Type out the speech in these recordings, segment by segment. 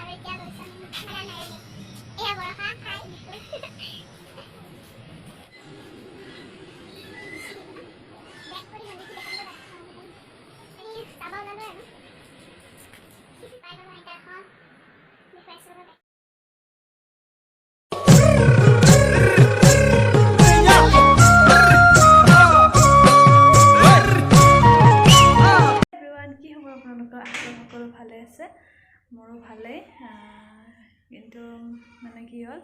আৰু এতিয়া গৈছোঁ আমি কাৰণে। এয়া বৰষা খাই। বেক কৰি মন্দিৰটো দেখাই দিব। আমি যাব ওলালোঁ আৰু পাই গ'লোঁ আইতাখন। দেখুৱাইছোঁ ৰ'ব। এভৰিৱান, কি খবৰ আপোনালোকৰ? আশা কৰোঁ সকলো ভালে আছে। মোৰো ভালেই। কিন্তু মানে কি হ'ল,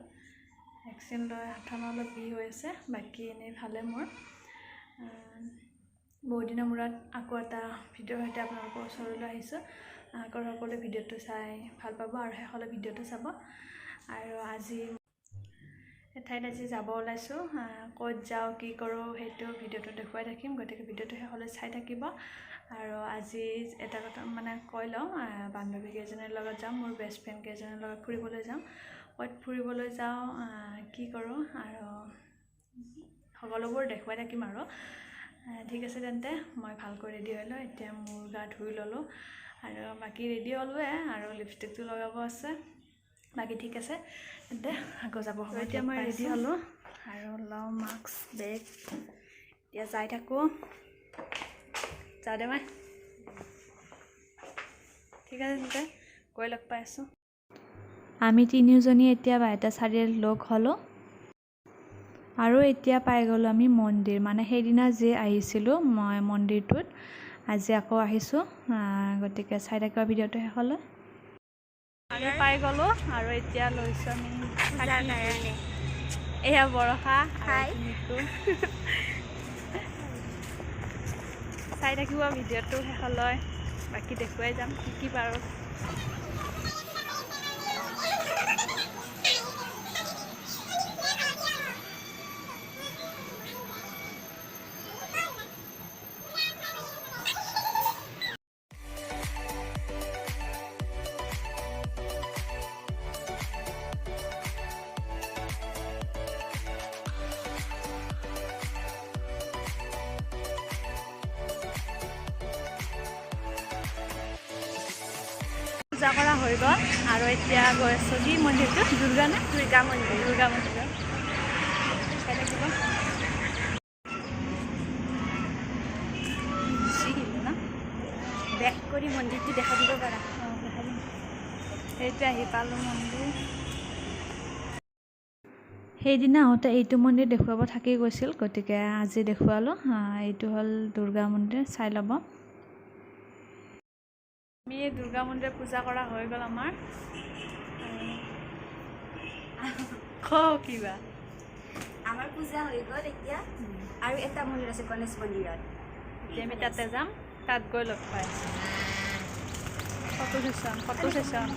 ভেকচিন লৈ হাতখন অলপ বিষ হৈ আছে, বাকী এনেই ভালে মোৰ। বহুত দিনৰ মূৰত আকৌ এটা ভিডিঅ'ৰ সৈতে আপোনালোকৰ ওচৰলৈ আহিছোঁ। আশা কৰোঁ সকলোৱে ভিডিঅ'টো চাই ভাল পাব আৰু শেষলৈ ভিডিঅ'টো চাব। আৰু আজি এঠাইত আজি যাব ওলাইছোঁ। ক'ত যাওঁ, কি কৰোঁ, সেইটো ভিডিঅ'টো দেখুৱাই থাকিম, গতিকে ভিডিঅ'টো শেষলৈ চাই থাকিব। আৰু আজি এটা কথা মানে কৈ লওঁ, বান্ধৱী কেইজনীৰ লগত যাম, মোৰ বেষ্ট ফ্ৰেণ্ড কেইজনীৰ লগত ফুৰিবলৈ যাম। ক'ত ফুৰিবলৈ যাওঁ, কি কৰোঁ আৰু সকলোবোৰ দেখুৱাই থাকিম। আৰু ঠিক আছে তেন্তে, মই ভালকৈ ৰেডি হৈ লওঁ। এতিয়া মূৰ গা ধুই ল'লোঁ আৰু বাকী ৰেডি হ'লোৱে আৰু লিপষ্টিকটো লগাব আছে বাকী। ঠিক আছে তেন্তে, আকৌ যাব সময়। এতিয়া মই ৰেডি হ'লোঁ আৰু লওঁ মাস্ক, বেগ। এতিয়া যাই থাকোঁ। যাওঁ দে মই। ঠিক আছে তেন্তে, গৈ লগ পাই আছোঁ। আমি তিনিওজনী এতিয়া বাইহাটা চাৰিআলিত লগ হ'লোঁ আৰু এতিয়া পাই গ'লোঁ আমি মন্দিৰ। মানে সেইদিনা যে আহিছিলোঁ মই মন্দিৰটোত, আজি আকৌ আহিছোঁ। গতিকে চাই থাকিবা ভিডিঅ'টো শেষলৈ। আমি পাই গ'লোঁ আৰু এতিয়া লৈছোঁ আমি পূজাৰ চাকি। কাৰণে। এয়া বৰষা আৰু হাই। মিতু। চাই থাকিব ভিডিঅ'টো শেষলৈ, বাকী দেখুৱাই যাম কি কি পাৰোঁ। পূজা কৰা হৈ গ'ল আৰু এতিয়া গৈ আছোঁ। কি মন্দিৰটো, দুৰ্গা নে? দুৰ্গা মন্দিৰ। দুৰ্গা মন্দিৰত। চাই থাকিব। না। বেক কৰি মন্দিৰটো দেখাই দিব পাৰা। অঁ, দেখাই দিম। এতিয়া আহি পালোঁ মন্দিৰ। সেইদিনা আহোঁতে এইটো মন্দিৰ দেখুৱাব থাকি গৈছিল, গতিকে আজি দেখুৱালোঁ। এইটো হ'ল দুৰ্গা মন্দিৰ, চাই ল'ব। আমি এই দুৰ্গা মন্দিৰত পূজা কৰা হৈ গ'ল আমাৰ। ক কিবা। আমাৰ পূজা হৈ গ'ল। এতিয়া আৰু এটা মন্দিৰ আছে, গণেশ মন্দিৰত। এতিয়া আমি তাতে যাম, তাত গৈ লগ পাই আছোঁ। Photo session, photo session.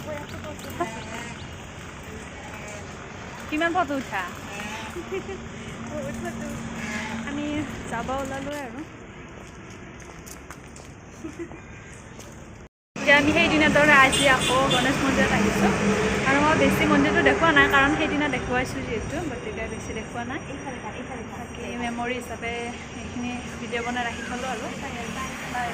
কিমান ফটো উঠা! বহুত ফটো। আমি যাব ওলালোৱে আৰু এতিয়া আমি সেইদিনাৰ দৰে আজি আকৌ গণেশ মন্দিৰত আহিছোঁ। আৰু মই বেছি মন্দিৰটো দেখুওৱা নাই, কাৰণ সেইদিনা দেখুৱাইছোঁ যিহেতু, গতিকে বেছি দেখুওৱা নাই। এইফালে থাক, এইফালে থাক। বাকী মেমৰি হিচাপে সেইখিনি ভিডিঅ' বনাই ৰাখি থ'লোঁ। আৰু বাই।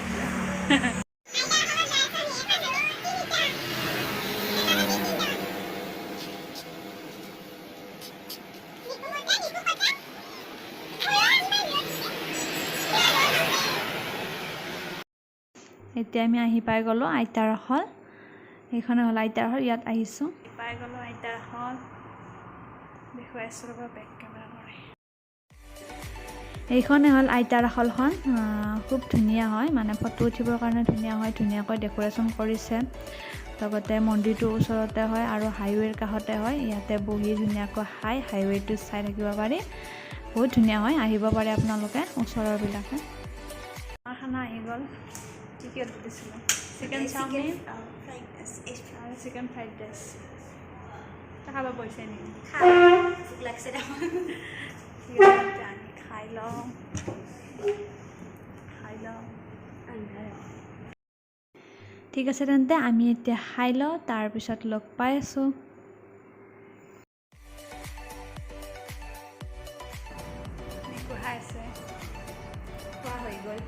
এতিয়া আমি আহি পাই গ'লোঁ আইতাৰ আখল। এইখনে হ'ল আইতাৰ আখল, ইয়াত আহিছোঁ। পাই গ'লোঁ আইতাৰ আখল। দেখুৱাই আছোঁ ৰ'বা বেক কেমেৰা কৰি। এইখনে হ'ল আইতাৰ আখলখন। খুব ধুনীয়া হয়, মানে ফটো উঠিবৰ কাৰণে ধুনীয়া হয়। ধুনীয়াকৈ ডেক'ৰেশ্যন কৰিছে। লগতে মন্দিৰটোৰ ওচৰতে হয় আৰু হাইৱেৰ কাষতে হয়। ইয়াতে বহি ধুনীয়াকৈ খাই হাইৱেটো চাই থাকিব পাৰি। বহুত ধুনীয়া হয়, আহিব পাৰে আপোনালোকে ওচৰৰবিলাকে। আমাৰ খানা আহি গ'ল। কি কি অৰ্ডাৰ দিছিলোঁ? চিকেন চাওমিন ফ্ৰাইড ৰাইচ আৰু চিকেন ফ্ৰাইড ৰাইচ। খাব পইচা নেকি? খা, ভোক লাগছে দেখোন। ঠিক আছে, এতিয়া আমি খাই লওঁ, খাই লওঁ। ঠিক আছে তেন্তে, আমি এতিয়া খাই লওঁ, তাৰপিছত লগ পাই আছোঁ। নিকু খাই আছে। খোৱা হৈ গ'ল।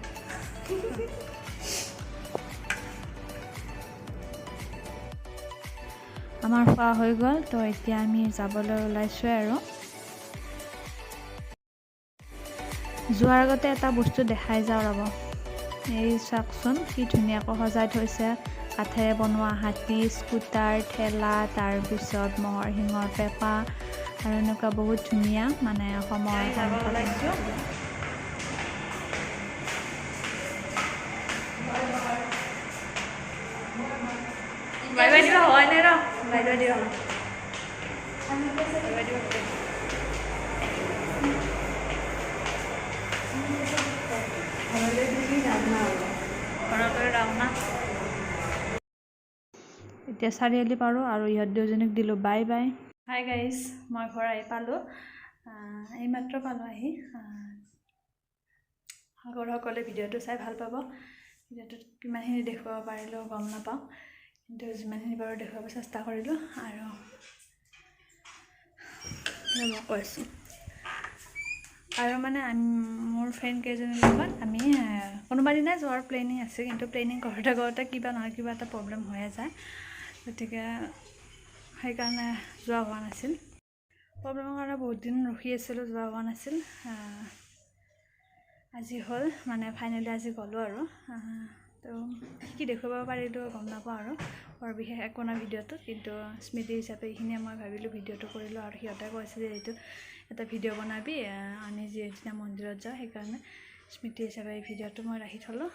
আমাৰ খোৱা হৈ গ'ল, তো এতিয়া আমি যাবলৈ ওলাইছোঁৱে। আৰু যোৱাৰ আগতে এটা বস্তু দেখাই যাওঁ ৰ'ব। এই চাওকচোন কি ধুনীয়াকৈ সজাই থৈছে, কাঠেৰে বনোৱা হাতী, স্কুটাৰ, ঠেলা, তাৰপিছত ম'হৰ শিঙৰ পেঁপা আৰু এনেকুৱা বহুত ধুনীয়া মানে অসমৰ। যাব ওলাইছোঁ। বাই বাই দিবা হোৱাই নাই, ৰ, বাই বাই দিবা, বাই বাই দিবা। ঘৰলৈ ৰাওনা। এতিয়া চাৰিআলি পাৰোঁ আৰু ইহঁত দুজনীক দিলোঁ বাই বাই। হাই গাইজ, মই ঘৰ আহি পালোঁ, এইমাত্ৰ পালোঁ আহি। আগৰ সকলোৱে ভিডিঅ'টো চাই ভাল পাব। ভিডিঅ'টোত কিমানখিনি দেখুৱাব পাৰিলোঁ গম নাপাওঁ, কিন্তু যিমানখিনি পাৰোঁ দেখুৱাব চেষ্টা কৰিলোঁ। আৰু মই কৈ আছোঁ আৰু মানে আমি মোৰ ফ্ৰেণ্ড কেইজনীৰ লগত আমি কোনোবা দিনা যোৱাৰ প্লেনিং আছে, কিন্তু প্লেনিং কৰোঁতে কৰোঁতে কিবা নহয় কিবা এটা প্ৰব্লেম হৈয়ে যায়, গতিকে সেইকাৰণে যোৱা হোৱা নাছিল। প্ৰব্লেমৰ কাৰণে বহুত দিন ৰখি আছিলোঁ, যোৱা হোৱা নাছিল। আজি হ'ল মানে ফাইনেলি আজি গ'লোঁ আৰু। তো কি কি দেখুৱাব পাৰিলোঁ গম নাপাওঁ আৰু, বৰ বিশেষ একো নাই ভিডিঅ'টোত, কিন্তু স্মৃতি হিচাপে এইখিনিয়ে মই ভাবিলোঁ ভিডিঅ'টো কৰিলোঁ। আৰু সিহঁতে কৈছে যে এইটো এটা ভিডিঅ' বনাবি, আমি যিদিনা মন্দিৰত যাওঁ, সেইকাৰণে স্মৃতি হিচাপে এই ভিডিঅ'টো মই ৰাখি থ'লোঁ।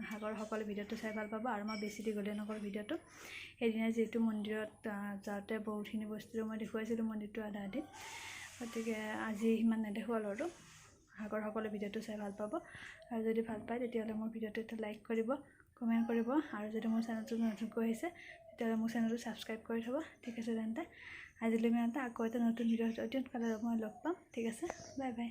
আশা কৰোঁ সকলো ভিডিঅ'টো চাই ভাল পাব। আৰু মই বেছি দীঘলীয়া নকৰোঁ ভিডিঅ'টো। সেইদিনা যিহেতু মন্দিৰত যাওঁতে বহুতখিনি বস্তু মই দেখুৱাইছিলোঁ মন্দিৰটো আধা আধি, গতিকে আজি সিমান নেদেখুৱালোঁ আৰু। আশা কৰোঁ সকলো ভিডিঅ'টো চাই ভাল পাব। আৰু যদি ভাল পায় তেতিয়াহ'লে মোৰ ভিডিঅ'টো এটা লাইক কৰিব, কমেণ্ট কৰিব, আৰু যদি মোৰ চেনেলটো নতুনকৈ আহিছে তেতিয়াহ'লে মোৰ চেনেলটো ছাবস্ক্ৰাইব কৰি থ'ব। ঠিক আছে তেন্তে, আজিলৈ ইমানতে, আকৌ এটা নতুন ভিডিঅ' অতি সোনকালে মই লগ পাম। ঠিক আছে, বাই বাই।